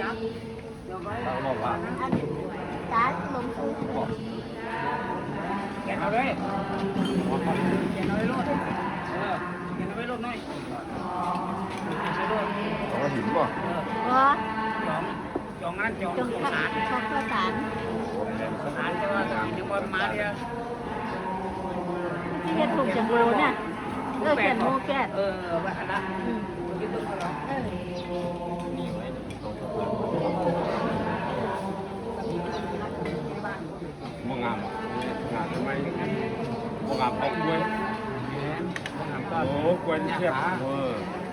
ເອົາລອບວ່າ ອັນ ຈານລົງຄື ຂຽນເອົາເລີຍ ຂຽນເອົາເລີຍໂລດ ເອີ ຂຽນເອົາເລີຍໂລດນ້ອຍ ຂຽນເອົາໂລດ ເອົາຫີນບໍ່ ເອີ ບໍ່ ຈອງ ຈອງນັ້ນ ຈອງ ຈອງສານ ຂອງຂ້າວສານ ສານ ແຕ່ວ່າຍັງບໍ່ມາເທື່ອ ຊິເຮັດທຸງຈັກໂລນະ ເອີ ຂຽນໂມແກດ ເອີ ວ່າຫັ້ນລະ ອືມ ເອີ ບໍ່ງາມ ງາມໄດ້ໄໝ ບໍ່ງາມເອົາກ້ວຍ ໂອ້ ກ້ວຍແຊບ ເອີ.